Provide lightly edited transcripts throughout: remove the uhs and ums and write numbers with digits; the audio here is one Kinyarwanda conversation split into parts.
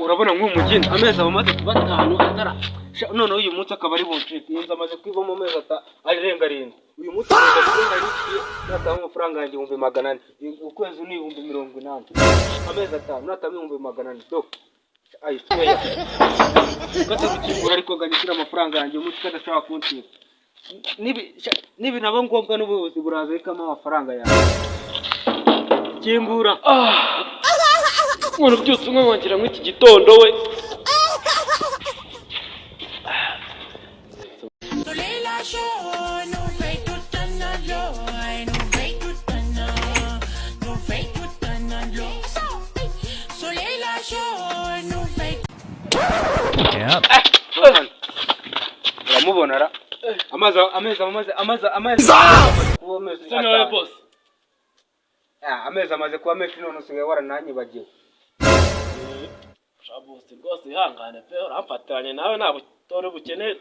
Urabona nk'uyu mugenda amezi aba amaze kuba 5 atara. Sha, noneho uyu munsi akaba ari buncike. Iyi nzu amaze kwivamo amezi arenga 7. Uyu munsi amaze kurenga 7, natanga amafaranga yanjye 400,000. Ukwezi ni 80,000, amezi 5 natanga 400,000. Do, I swear, katagukingura ariko ngo anyishyure amafaranga yanjye uyu munsi kadashobora kuncika. Nibi naba ngombwa n'ubuyobozi buraza bikamo amafaranga yawe. Kingura. Umuntu byose umwe muri iki gitondo we. Soleil la chaud, nous fait tout un anneau, nous fait tout un an, nous fait tout un anneau. Soleil la chaud, nous fait Yep. Uramubona ra, amazi amezi amaze amaze amezi amaze kuba amezi Se nawe 5. Boss. Ah, amezi amaze kuba menshi, none usigaye warananyibagiwe. Sha boss, rwose ihangane pe, uramfatiranye nawe, nta butore bukene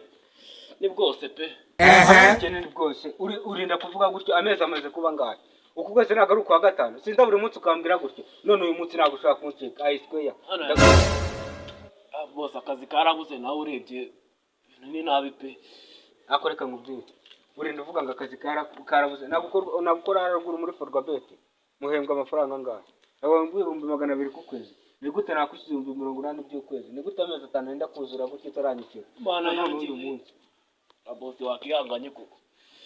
ni bwose pe. Ubukene ni bwose. Urinda kuvuga gutyo, amezi amaze kuba ngahe? Uku kwezi ntabwo ari ukwa gatanu? Sinza buri munsi ukambwira gutyo, none uyu munsi ntabwo ushobora kuncika, I swear. Hano Ah, boss, akazi karabuze, nawe urebye ibintu ni nabi pe. Ako reka nkubwire, urinda uvuga ngo akazi karabuze. Ntabwo ukora haruguru muri Forwabet? Muhembwa amafaranga angahe? Abo 200,000 ku kwezi. Ni gute nakwishyuza 80,000 by'ukwezi? Ni gute amezi 5 yenda kuzura gutyo utaranyishyura? Mana None yanjye. uyu munsi. Ah, boss, wakihanganye koko.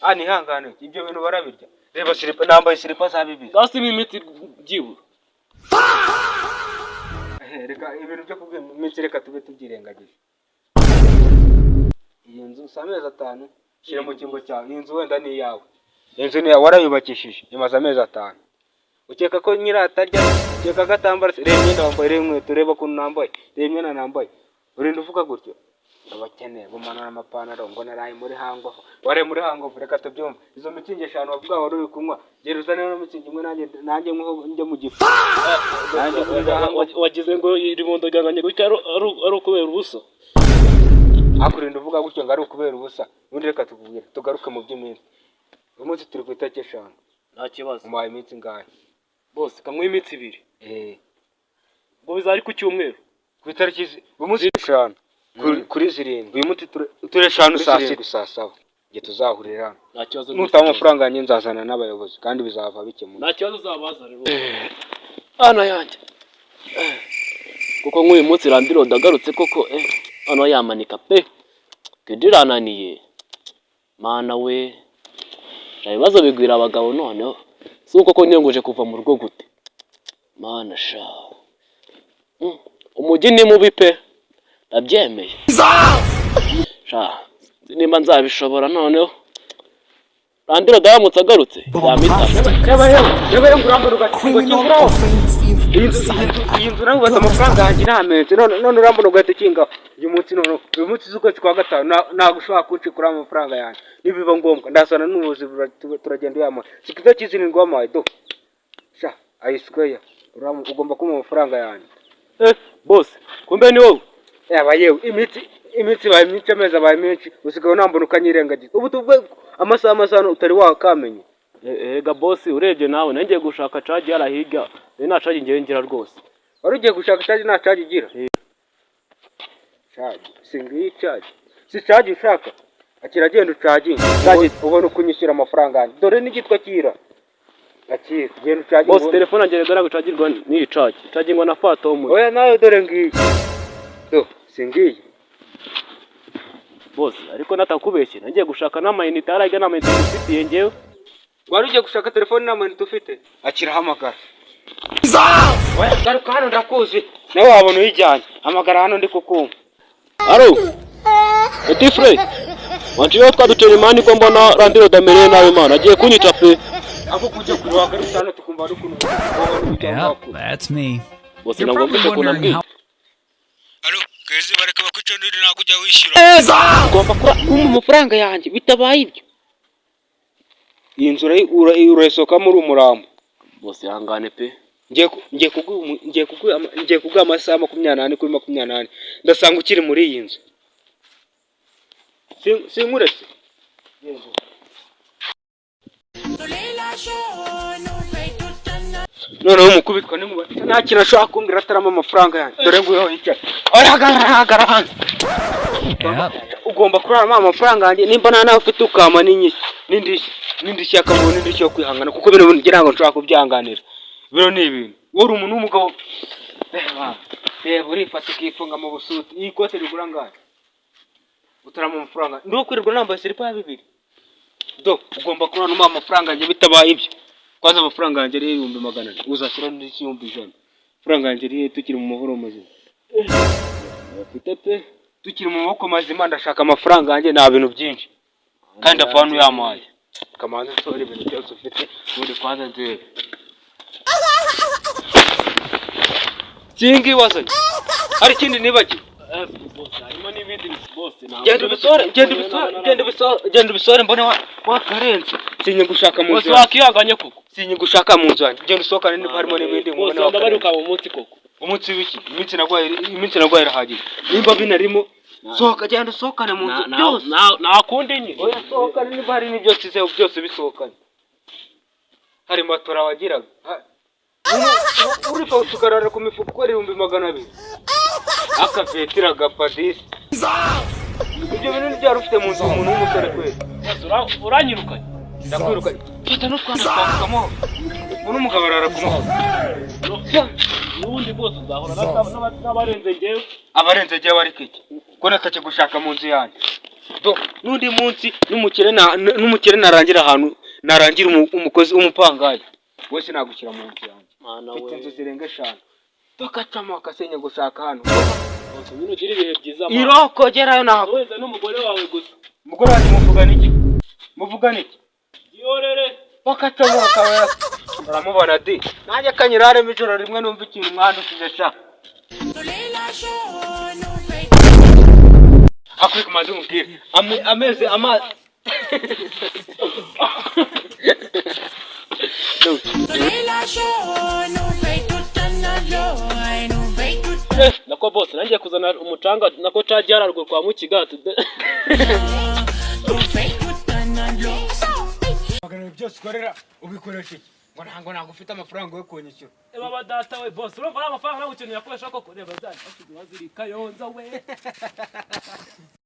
Ah, nihangane? Ibyo bintu barabirya. Reba silipa nambaye, silipa za 2. Gasi ni imitsi byibura. Reka ibintu byo kubwira iminsi, reka tube tubyirengagije. Iyi nzu si amezi 5? Shyira mu cyimbo cyawe, iyi nzu wenda ni iyawe, iyi nzu ni iyawe, warayubakishije, imaze amezi 5. Ukeka ko nyiri atarya? Ukeka ko atambara se? Reba imyenda wambaye, reba inkweto, reba ukuntu nambaye, reba imyenda nambaye. Urinda uvuga gutyo, abakene bumanura amapantaro ngo naraye muri hangover. Waraye muri hangover? Reka tubyumve. Izo Mützig 5 wavuga wari uri kunywa, gera uzane no Mützig imwe, nanjye nko njye mu gifu, nanjye muri hangover. Wagize ngo iribondo ryanganye gutya ari ukubera ubusa? Hakurinda uvuga gutyo ngo ari ukubera ubusa. Ubundi reka tukubwire, tugaruke mu by'iminsi. Uyu munsi turi ku itariki 5. Nta kibazo. Umuhaye iminsi ingahe? Bose kanywa iminsi 2. Eh. Ubwo bizaba ari ku cyumweru. Ku itariki uyu munsi 5, kuri 7. Uyu munsi turi 5, saa 6, saa 7 igihe tuzahurira hano. Nta kibazo. Nutaba amafaranga yanjye, nzazana n'abayobozi kandi bizava bikemuka. Nta kibazo, uzabaza rero hano yanjye, kuko nk'uyu munsi landlord agarutse koko, hano yamanika pe, kedi irananiye. Mana we, sha, ibibazo bigwira abagabo. Noneho si uko ko niyonguje kuva mu rugo gute? Mana sha. Umujyi ni mubi pe, ndabyemeye sha. Sinzi nimba nzabishobora. Noneho landlord aramutse agarutse yamita. Reba yewe, reba yewe, urambona ugakinga Criminal offensive. Iyi nzu nawe amafaranga yanjye ntamenze, none urambona ugahita ukingaho. Uyu munsi, none uyu munsi z'ukwezi kwa gatanu, ntabwo ushobora kunshikura amafaranga yanjye. Nibiba ngombwa ndazana n'ubuyobozi, turagenda uyamuha. Si ku itariki 7 wamuhaye? Do sha, I swear, ugomba kumpa amafaranga yanjye. Eh, boss, kumbe ni wowe. Yaba yewe, iminsi ibaye myinshi, amezi abaye menshi, usigaye unambona ukanyirengagiza. Ubu tuvuge amasaha utari wakamenye. Ega boss, urebye nawe nangiye gushaka cagi yarahiga, rero nta cagi ngewe ngira rwose. Wari ugiye gushaka cagi? Nta cagi ugira? Cagi si ngiyi, cagi si cagi ushaka? Akira, genda ucaginge, ubone uko unyishyura amafaranga yanjye. Dore n'igitwa kira, akira, genda ucaginge. Boss, telefone yanjye rero ntabwo icagirwa n'iyi cagi, icagingwa na fatomu. Oya, nawe dore ngiyi, do si ngiyi. Boss, ariko natakubeshye nagiye gushaka n'amayinite yarahiga, nta mayinite mfitiye ngewe. Wari ugiye gushaka telefone n'amayinite ufite? Akira, hamagara. Oya, garuka hano, ndakuzi, nawe wabona uyijyanye. Hamagara hano, ndi kukumva. Allo, petit frère, wanciyeho twaducera imani ko mbona landlord amereye nabi, mana, agiye kunyica pe. Ako kujya kure, wagarutse hano tukumva hari ukuntu wabona ujya Yep, kure. that's me. Boss, You're ntabwo probably mfite ukuntu wondering ambwiye. how Allo kezi, bareka bakwica ndiri, ntabwo ujya wishyura. Ugomba kuba Kumpa amafaranga yanjye, bitabaye ibyo iyi nzu urayisohokamo uri umurambo. Boss, ihangane pe. Ngiye kuguha amasaha 24 kuri 24, ndasanga ukiri muri iyi nzu. Sinkuretse. Soleil la chaud, nous fait tout un Noneho umukubitwa n'inkuba nta kintu ashobora kumbwira ataramo amafaranga yanjye. Dore nguyu yicaye, arahagarara hanze. Yep. Ugomba kuraramo amafaranga yanjye, nimba nta nawe ufite ukama n'inyishyu n'indishyi n'indishyi y'akamuntu n'indishyi yo kwihangana, kuko bino bintu ngira ngo nshobora kubyihanganira. Bino ni ibintu wowe uri umuntu w'umugabo. Reba, reba, urifata ukifunga mu busuti. Iyi kote rigura angahe? Utaramo amafaranga, ndi kwirirwa nambaye silipa ya 2000. Do, ugomba kuraramo amafaranga yanjye. Bitabaye ibyo, kwanza amafaranga yanjye ari 400,000, uzashyira n'indishyi 100,000. Amafaranga yanjye ari tukiri mu mahoro mazima. Ufite pe. Tukiri mu maboko mazima, ndashaka amafaranga yanjye, nta bintu byinshi, kandi avanu yampaye. Kamanzi, nsohora ibintu byose ufite ubundi kwanza ndebe kingi wazanye. Hari ikindi nibagiwe? Bose harimo n'ibindi bose. Genda ubisore, genda ubisore, genda ubisore, genda ubisore, mbone wakarenze. Sinyigushaka mu nzu Bose yanjye. Wakihanganye koko. Sinyigushaka mu nzu yanjye. Genda usohokane niba harimo n'ibindi, Bose mbone wakarenze. Ndabaruka mu munsi koko. Umunsi w'iki? Iminsi nagwaye, iminsi nagwaye irahagije. Nimba binarimo, sohoka, genda usohokane mu nzu byose. Nta kundi nyine. Oya, sohokane, niba hari n'ibyo nsize byose bisohokane. Hari matora wagiraga. Urifa utugarara ku mifuka ukora 200,000, akavetira agapadisi. Ibyo bintu byari ufite mu nzu, umuntu w'umusore kweli. Bose uranyirukanye. Ndakwirukanye. Fata n'utwana twavugamo, umuntu w'umugabo arara ku mufuka. N'ubundi bose uzahora n'abarenze njyewe. Abarenze agiye bari kwiki ko natakigushaka mu nzu yanjye. Do, n'undi munsi n'umukire n'umukire narangira ahantu narangira umukozi w'umupangayi wese nagushyira mu nzu yanjye. Mana Mfite we. inzu zirenga 5, bakacamo akasenya gushaka hano. Bose nyine ugira ibihe byiza man. Iroko gerayo naho. Wenda n'umugore wawe gusa. Umugore wanjye muvugana iki? Muvugana iki? Gihorere. Bakacamo bakaba baramubona di, nanjye kanyiraremo ijoro rimwe numva ikintu mwandushije sha. Soleil la chaud, nous fait Akwiye kumaze umubwire amezi amazi. Soleil la chaud, nous fait tout un allo, nous fait tout un Nako bose nangiye kuzana umucanga nako cagiye hararwe kwa mukiga tude. Nous fait tout un allo. 200 byose ukorera ubikoresha iki? Ngo ntabwo ufite amafaranga yo kunyishyura. Baba data we, bose urumva ari amafaranga nawe ukeneye akoresha koko. Reba zanjye wazirika yonza we.